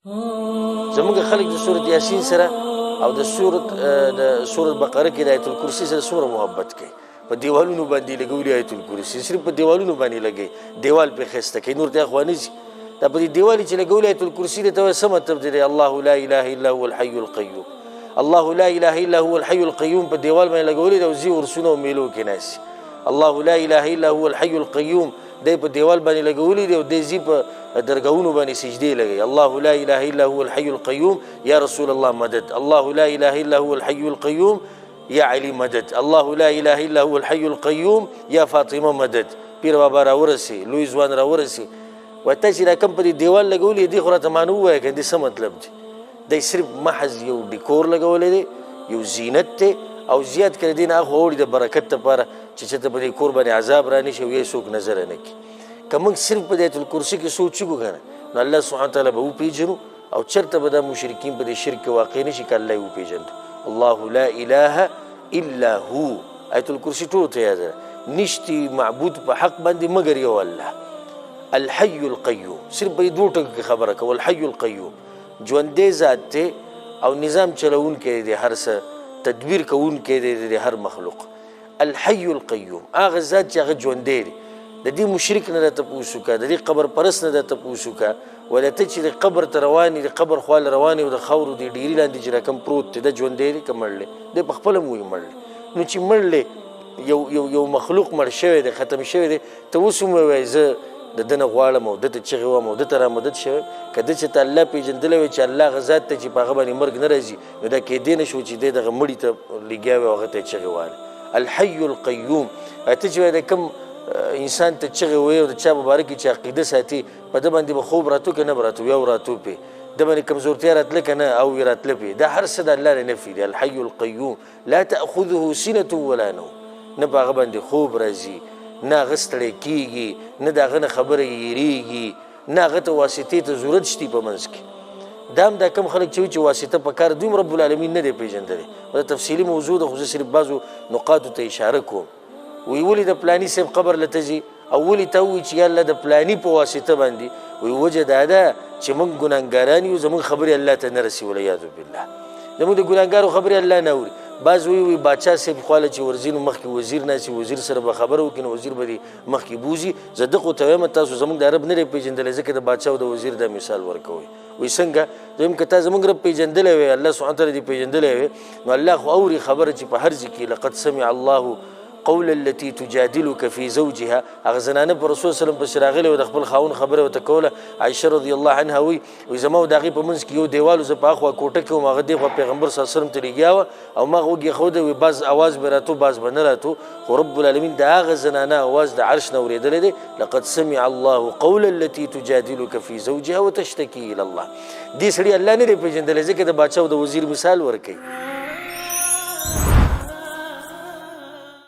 زموږ خلک د سورت یاسین سره او د سورت بقره کې د آیت الکرسي سره څومره محبت کوي. په دیوالونو باندې لګولي آیت الکرسي، صرف په دیوالونو باندې لګوي، دیوال پرې ښایسته کوي، نور ته اخوا نه ځي. دا په دې دیوال چې لګولي آیت الکرسي دی، ته وایې څه مطلب دی؟ الله لا اله الا هو الحي القیوم، الله لا اله الا هو الحي القیوم په دیوال باندې لګولي دی او ځي ورسونه او میلو کې ناست. الله لا اله الا هو الحي القیوم دی په دیوال باندې لګولي دی او دی ځي په درګاهونو باندې سجدې لګوي. الله لا اله الا هو الحي القیوم یا رسول الله مدد، الله لا اله الا هو الحي القیوم یا علی مدد، الله لا اله الا هو الحي القیوم یا فاطمه مدد. پیر بابا راورسي، لوی ځوان راورسي، وایي تا چې دا کوم په دې دیوال لګولي دې خو راته معنی ووایه که دې څه مطلب دی؟ دی صرف محض یو ډیکور لګولی دی، یو زینت دی، او زیات کړه دې نه اخوا اوړي د برکت لپاره چې چېرته په دې کور باندې عذاب را نه شي او یې څوک نظر نه کړي. که موږ صرف په دې آیت الکرسي کې سوچ وکړو که نه، نو الله سبحانه وتعالی به وپېژنو او چېرته به دا مشرکین په دې شرک کې واقع نه شي که الله یې وپېژندو. الله لا اله الا هو، آیت الکرسي ټولو ته یاده ده، نشتي معبود په حق باندې مګر یو الله الحي القیوم. صرف په دې دوو ټکو کې خبره کوو، الحي القیوم ژوندی ذات دی او نظام چلوونکی دی، هر څه تدبیر کوونکی دی د هر مخلوق. الحي القیوم هغه ذات چې هغه ژوندی دی. د دې مشرک نه راته پوس وکړه، د دې قبر پرست نه راته پوس وکړه، ولا ته چې د قبر ته روان یې، د قبر خوا له روان یې او د خاورو د ډېري لاندې چې رقم پروت دی، دا ژوندی دی که مړ دی؟ دی په خپله هم وایي مړ دی. نو چې مړ دی، یو مخلوق مړ شوی دی، ختم شوی دی، ته اوس هم ووایې زه د ده نه غواړم او ده ته چغې وهم او ده ته را مدد شوی. که ده چې ته الله پېژندلی وای چې الله هغه ذات دی چې په هغه باندې مرګ نه راځي، نو دا کېدی نه شو چې دی دغه مړي ته لګیا وي او هغه ته یې چغې وهلې. الحي القیوم، ته چې وایې د کوم انسان ته چغې وایې او د چا په باره کې چې عقیده ساتي، په ده باندې به خوب راتو که نه به راتو؟ یو راتو پې، ده باندې کمزورتیا راتله که نه؟ او یې راتله پې. دا هر څه د الله له نفي دی. الحي القیوم لا تأخذه سنة ولا نوم، نه په هغه باندې خوب راځي، نه هغه ستړی کېږي، نه د هغه نه خبره یېرېږي، نه هغه ته واسطې ته ضرورت شتي په منځ کې. دا هم دا کم خلک چې وي چې واسطه په کار دوی هم رب العالمین نه دی پېژندلی. دا تفصیلي موضوع ده، خو زه صرف بعضو نقاطو ته اشاره کوم. وایي ولې د پلاني صاحب قبر له ته ځي او ولې ته ووایي چې یا الله د پلاني په واسطه باندې؟ وایي وجه دا ده چې موږ ګناهګاران یو، زموږ خبرې الله ته نه رسي، والعیاذ بالله. زموږ د ګناهګارو خبرې الله نه اوري. بعض وایي وایي باچا صاحب خواله چې ورځي نو مخکې وزیر ناست وي، وزیر سره به خبره وکړي نو وزیر به دې مخکې بوځي. زه دغو ته وایم تاسو زموږ د رب نه دی پېژندلی، ځکه د باچا او د وزیر دا مثال ورکوي. وایي څنګه؟ زه وایم که تا زموږ رب پېژندلی وی، الله سبحانه وتعالی دې پېژندلی وی، نو الله خو اوري خبره چې په هر ځای کې لقد سمع الله قول التي تجادلك في زوجها. هغه زنانه پر رسول صلی الله علیه وسلم پسې راغلې وه، د خپل خاوند خبره ورته کوله. عایشه رضی الله عنها وایي، وایي زما او د هغې په منځ کې یو دیوال و، زه په اخوا کوټه کې وم، هغه دې خوا پیغمبر صلی الله علیه وسلم ته لګیا وه او ما غوږ ایښوده. وایي بعض اواز به راتو، بعض به نه راتو، خو رب العالمین د هغه زنانه اواز د عرش نه اورېدلی دی. لقد سمع الله قول التي تجادلك في زوجها وتشتكي الى الله. دې سړي الله نه دی پېژندلی، ځکه د باچا او د وزیر مثال ورکوي.